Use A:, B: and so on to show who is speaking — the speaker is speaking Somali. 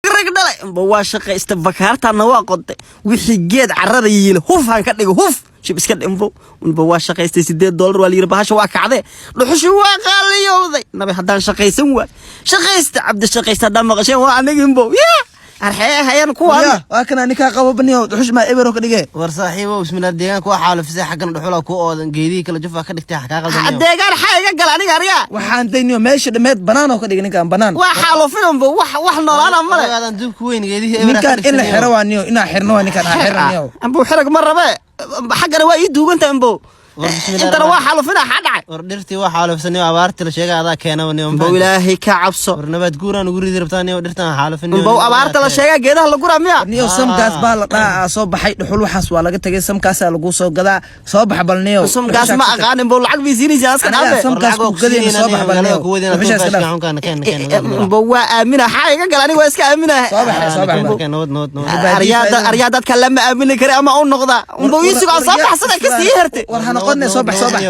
A: Rag dhalay ba waa shaqaysta, bakaartaana waa qoday. Wixii geed carrada yiila huf han ka dhigo, huf shib iska dhimbo unba. Waa shaqaystay, $8 waa la yiri. Bahasha waa kacdee, dhuxushi waa qaaliyowday. Nabi, haddaan shaqaysan waay. Shaqaysta, Cabdi shaqaysta haddaan maqasheen, waa anigi imbow ya arxee hayan kuwaan.
B: Ya, waa kana ninkaa qabo baniyo, dhuxush maa ebero ka dhige.
C: War saaxiibow, bismillah, deegaanka waa xaalufisay, xaggana dhuxula ku oodan, geedihii kala jufaa ka dhigtay, kaa qaldan.
A: Deegaan xaa iga gala aniga aryaa?
B: Waxaan dayniyo meesha dhameed banaan oo ka dhigay ninkaan, banaan.
A: Waa xaalufinunba, wax noolaana male.
C: Aadan duubka weyn geedihii ebera.
B: Ninkaan in la xiro waa niyo, inaa xirno waa ninkaan, aa xirno niyo.
A: Ambow, xirag ma rabe, xaggana waa ii duuganta ambow.
C: War bismillah.
A: Intana waa xaalufina, xaa dhacay?
C: War dhirtii waa xaalufisaniyo, abaartii la sheegay adaa keenaba niyo.
A: Ambow, Ilaahay ka cabso.
C: War nabaad guuraan ugu ridi rabtaa niyo, dhirtaan xaalufin.
A: Ambow, abaarta la sheegaa geedaha la guraa miya?
B: Niyo, samkaas baa la dhaca, soo baxay dhuxul, waxaas waa laga tagay, samkaasaa lagu soo gadaa, soo bax bal niyo.
A: Samkaas ma aqaan ambow, lacag bay siinaysaa, aska
B: Aniga
A: dhaafe.
B: samkaas ku gadayna, soo bax bal niyo, dhuxusha iska dhaaf.
A: Ambow, waa aamina, xaa iga gala aniga? Waa iska aamina.
B: Soo bax, soo bax bal.
C: Nabad, nabad, nabad.
A: Aryaa, dadka lama aamini kara ama u noqda ambow, iisugaa soo baxsada ka sii herte.
B: War ha noqone, soo bax, soo bax.